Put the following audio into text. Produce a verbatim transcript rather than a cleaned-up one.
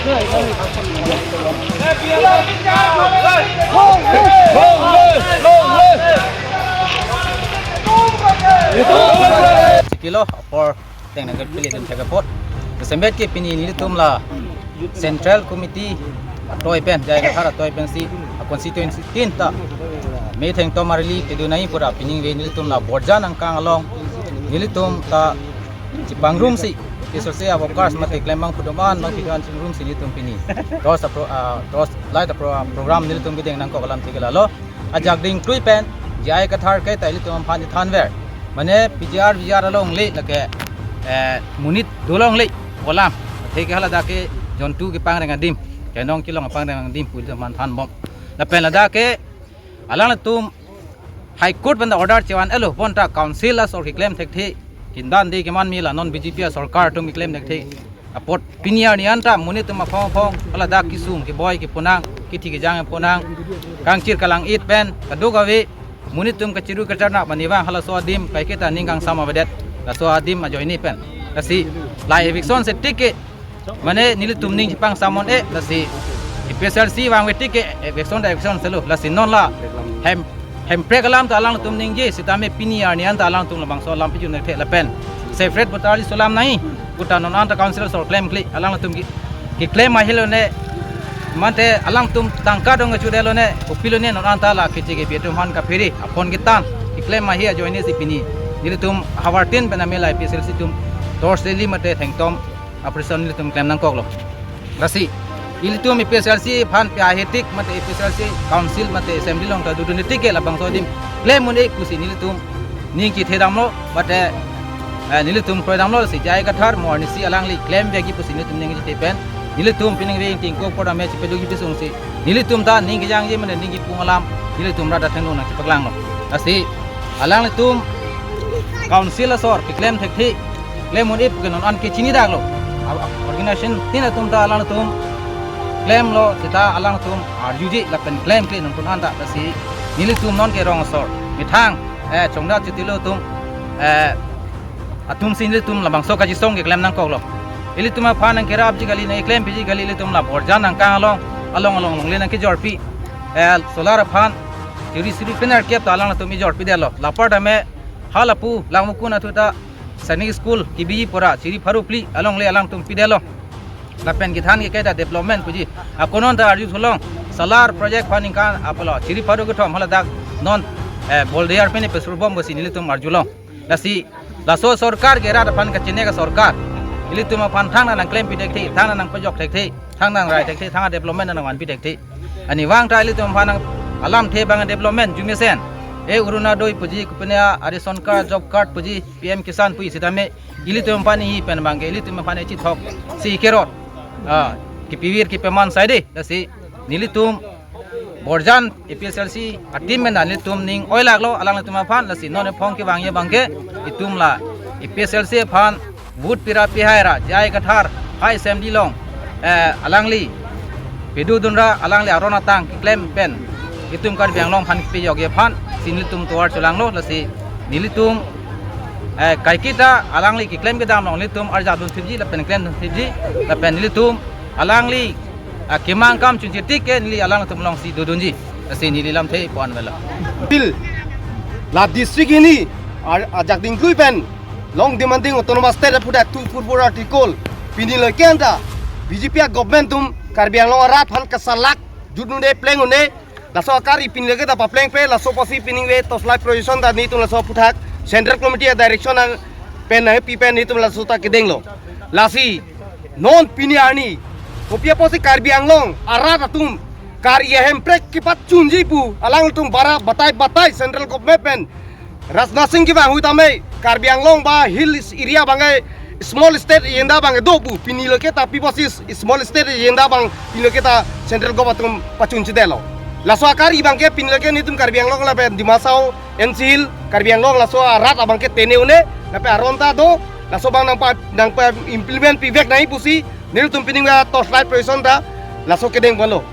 Chikilo apor tengnang ke pili dun thek apot. Sembet ke pini nelitum la Central Committee atoi pen, J I Kathar atoi pensi a constituency tin ta metheng tom arili kedunai pura pining ve nelitum la Borjan angkang along nelitum ta chipangrumsi, iso se abo kars mate klembang pudum an bang pidan chingrumsi nelitum pini torch apro, ah, torch light apro, ah, program nelitum kedeng nangkok alam thik lalo. Ajak ding tui pen J I Kathar ke ta ilitum aphan thanver. Mane P G R V G R alongle lake, eh, monit dolongle kolam. Theke hala dak ke jontu kepangreng adim, kenong kelong pangreng adim pu ilitum aphan thanbom. Lapen ladak ke alangtum High Court pen order chevan elo bonta council asor keklem thekthe. Kindan de keman mila non B J P asorkar atum keklem thekthe. Apot pini arni anta monit atum aphong aphong hala dak kesung keboi kepunang, kethi kejang kepunang, kangchir kalang-it pen kadokave monit atum kachiru kacharna mani vang halaso adim kaiketa ning kangsam avedet. Laso adim ajoine pen lasi la eviction se tik ke mane nelitum ning chipangsamon e, lasi A P H L C vangve tik ke eviction ta eviction selo, lasi non la hem hemprek alam ta alangtum ningje sitame pini arni anta alangtum labangso alam pijun thekthe lapen separate voter list alam nai puta non anta council asor klemkle alangtum ke keklem ahi lone mate alangtum tangka dong chude lone kopilone non anta la keche kepi atum aphan kaphere apon ketan keklem ahi ajoine si pini nelitum havartin pen amela A P H L C atum torch rally mate thengtom operation nelitum klem nangkoklo. Lasi ilitum A P H L C aphan pe ahetik mate A P H L C council mate assembly along ta dudun tik ke labangso adim klem un-e pusi nelitum ning kethe damlo mate, eh, nelitum kroi damlo si J I Kathar mo arnisi alangli klem vegi pusi nelitum ning kethe pen nelitum pining ve ingting ko pora me chipedu ki pisung si nelitum ta ning kejangje mane ning kepung alam nelitum rada thengno nang chipaklanglo. Lasi alanglitum council asor keklem thekthe klem un-e pu ke non an ke chinidaklo. A-, a-, organization tin atum ta alangtum klemlo seta alangtum arjuje lapen klemkle non pun anta lasi nelitum non ke rong asor methang, eh, chongda chitilo atum, eh, atum si nelitum labangso kachisong keklem nangkoklo. Ilitum aphan nang kerapji kali nang eklempiji kali ilitum la Borjan angkang along along along longle nang kejorpi, eh, solar aphan chiri suri piner kep ta alangtum ejorpidetlo. Lapar tame halapu langmukun athu ta Sainik School kebi pura chiri pharo phli alongle alangtum pidetlo. Lapen kethan ke kaita development puji. Akonon ta arju thulong solar project aphan ningkan apolo chiri pharo kethom haladak non, eh, bol deyar pene pesurbom pusi nelitum arjulong. Lasi laso sorkar ke rat aphan kachine ka sorkar. Ilitum aphan thangnat nang klem pithekthe, thangnat nang pejok thekthe, thangnat nang rai thekthe, thangnat development nang vanpi thekthe. Ani vang ta ilitum aphan nang alamthe bang development jumesen. E Orunodoi puji, kopine a ration card, job card puji, P M Kisan puji sitame ilitum aphan hi pen bang ke ilitum aphan echithok si kerot. Ah, kepivir kepeman saide, lasi nelitum Borjan A P H L C atim pen nelitum ning oilaklo alanglitum aphan, lasi non ephong kevangji bang ke itum la A P H L C aphan vote pira pihai ra J I Kathar high assembly along, eh, alangli pedudun ra alangli aron atang keklem pen itum Karbi Anglong aphan piyok ye aphan si nelitum tovar cholanglo, lasi nelitum, eh, kaiketa alangli keklem kedam along nelitum arjap dun thipji lapen klem dun thipji lapen nelitum alangli, ah, kemang akam chunche tik ke neli alangtum alongsi dodunji, lasi neli lamthe pon velo. Bil la district hini ar-, ajak dingklui pen long demanding autonomous state apuda two four four article pini lo ke anta B J P a government atum Karbi Anglong arat aphan kasalak jut un-e pleng un-e, laso akari pini lo ke ta papleng pe, laso apotsi pining ve torchlight procession ta nelitum laso aphuthak Central Committee a direction ang pen nangpi pen nelitum laso ta kedenglo. Lasi non pini arni kopi apotsi Karbi Anglong arat atum kari ahemprek kepachunji pu alangtum bara batai batai central government pen Rajnath Singh kevang hui tame Karbi Anglong ba hills area bang ke small state agenda bang ke do pu, pini lo ke ta pi apotsi small state agenda bang pini lo ke ta central government atum pachunchedetlo. Laso akari bang ke pini lo ke nelitum Karbi Anglong lapen Dima Hasao, N C Hills, Karbi Anglong laso arat abang ke tene un-e, lapen aron ta do, laso abang nangpa nangpa implement pivek nangji pusi nelitum pining ve torchlight procession ta laso kedeng ponlo.